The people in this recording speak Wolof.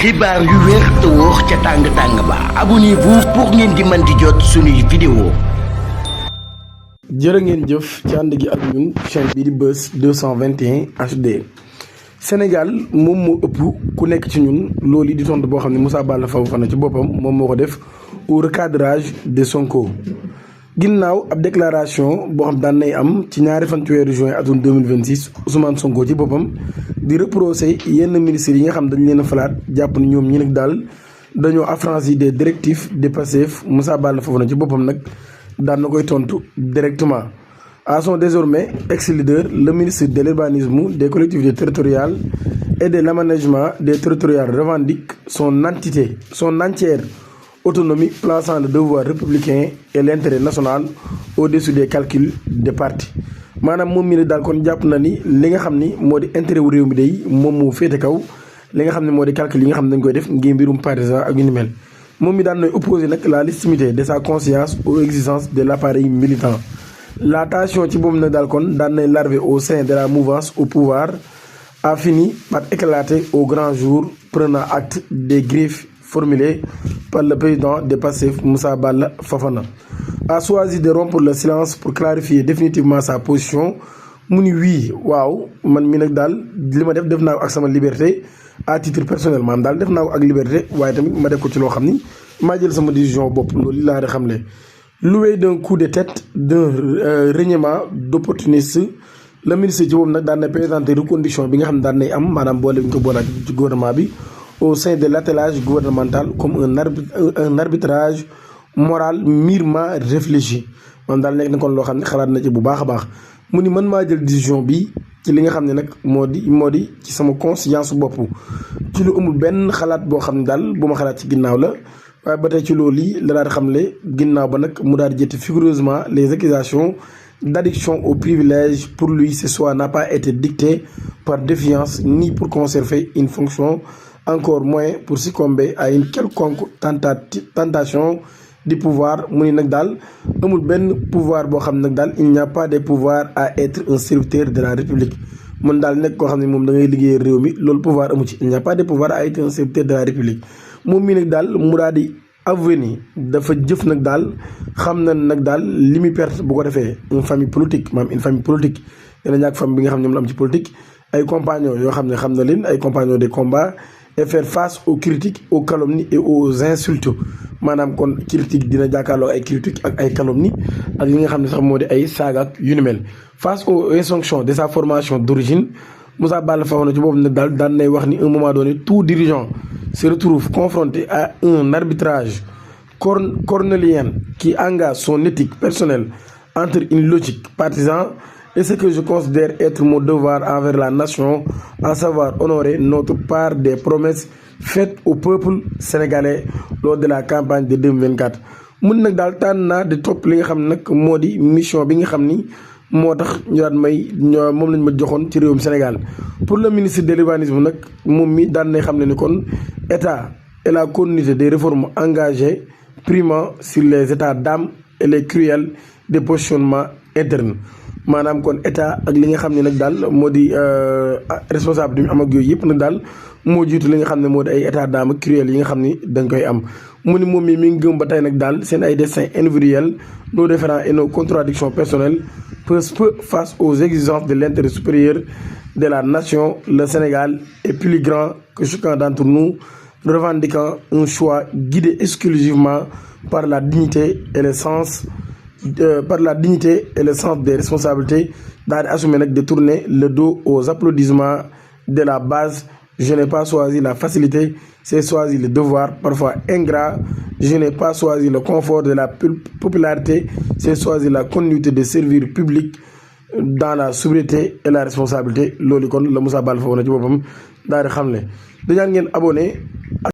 xibaar yu wér te wóor ca tàng-tàng ba abonnez-vous pour ngeen di mën di jot suñuy vidéo. jërë ngeen jëf ci ànd gi ak ñun chaîne bi di Buzz 221 HD. Sénégal moom moo ëpp ku nekk ci ñun loolu di tontu boo xam ne Moussa Balla Fofana ci boppam moom moo ko def au recadrage de Sonko. ginnaaw ab déclaration boo xam daan nay am ci ñaari fan ci weeru juin atum 2026 Ousmane Sonko ci boppam di reprocher yenn ministres yi nga xam dañ leen a falaat jàpp ni ñoom ñi nag daal dañoo affranchi des directives de Pastef. Moussa Balla Fofana ci boppam nag daan na koy tontu directement. À son désormais ex-leader, le ministre de l'urbanisme, des collectivités territoriales et de l'aménagement des territoires revendique son entière autonomie, plaçant le devoir républicain et l'intérêt national au-dessus des calculs des partis. maanaam moom mi ne daal kon jàpp na ni li nga xam ni moo di intérêt wu réew mi day moom moo féete kaw li nga xam ne moo di calcul yi nga xam ne dañ koy def ngir mbirum partisan ak yu ni mel. moom mi daan nay opposé nag la légitimité de sa conscience aux exigences de l'appareil militant. La tension ci boobu nag daal kon daan nay larvé au sein de la mouvance au pouvoir a fini par éclater au grand jour, prenant acte des griefs formulés par le président de Pastef Moussa Balla Fofana. A choisi de rompre le silence pour clarifier définitivement sa position. mu ni wii waaw man mi nag daal li ma def naa ko ak sama liberté à titre personnel maanaam daal def naa ko ak liberté waaye tamit ma def ko ci loo xam ni maa jël sama décision bopp loolu laa di xamle. Loué d'un coup de tête, d'un reniement d'opportuniste, le ministre ci boobu nag daan na présenter reconduction bi nga xam ne daan nay am maanaam boole ñu ko boolaat ci gouvernement bi au sein de l'attelage gouvernemental comme un arbitrage moral mûrement réfléchi. man daal nekk na kon loo xam ne xalaat na ci bu baax a baax. mu ni man maa jël décision bi ci li nga xam ne nag moo di ci sama conscience bopp ci lu amul benn xalaat boo xam ne daal bu ma xalaat ci ginnaaw la. waaye ba tey ci loolu yi la daal di xamle ginnaaw ba nag mu daal di jëtti vigoureusement les accusations d'addiction au privilège. Pour lui, ce choix n'a pas été dicté par défiance ni pour conserver une fonction, encore moins pour succomber à une quelconque tentation du pouvoir. mu ni nag daal amul benn pouvoir boo xam ne nag daal il n'y a pas de pouvoir à être un serviteur de la République. mun daal nekk koo xam ne moom da ngay liggéey réew mi loolu pouvoir amu ci. il n'y a pas de pouvoir à être un serviteur de la République. moom mii nag daal mu daal di avoué ni dafa jëf nag daal xam na nag daal li muy perte bu ko defee une famille politique maanaam une famille politique dina ñàkk famille bi nga xam ñoom la am ci politique ay compagnons yoo xam ne xam na leen ay compagnons de combat et faire face aux critiques aux calomnies et aux insultes. maanaam kon critique dina jàkkaarloo ay critiques ak ay calomnies ak li nga xam ne sax moo di ay saaga ak yu ni mel. face aux injonctions de sa formation d'origine, Moussa Balla Fofana ci boobu nag daal daan nay wax ni un moment donné tout dirigeant se retrouve confronté à un arbitrage cornélien qui engage son éthique personnelle entre une logique partisane et ce que je considère être mon devoir envers la nation, à savoir honorer notre part des promesses faites au peuple sénégalais lors de la campagne de 2024. mun nag daal tànn naa di topp li nga xam ne nag moo di mission bi nga xam ni moo tax ñu daan moom lañ ma joxoon ci réewum Sénégal. pour le ministre de l'urbanisme nag moom mi daan nay xam ne ni kon état et la continuité des réformes engagées primant sur les états d'âme et les cruels dépositionnements internes. maanaam kon état ak li nga xam ne nag daal moo di responsable bi mu am ak yooyu yëpp nag daal moo jiitu li nga xam ne moo di ay état d'âme ak cruel yi nga xam ni dañ koy am. mu ni moom mi ngi gëm ba tey nag daal seen ay destins individuels nos différends et nos contradictions personnelles pesent peu face aux exigences de l'intérêt supérieur de la nation. Le Sénégal est plus grand que chacun d'entre nous, revendiquant un choix guidé exclusivement par la dignité et le sens des responsabilités. daal di assumer nag de tourner le dos aux applaudissements de la base. Je n'ai pas choisi la facilité, j'ai choisi le devoir, parfois ingrat. Je n'ai pas choisi le confort de la popularité, j'ai choisi la continuité de servir public dans la sobriété et la responsabilité. loolu kon la Moussa Balla Fofana ci boppam daal di xamle. dañaan ngeen abonné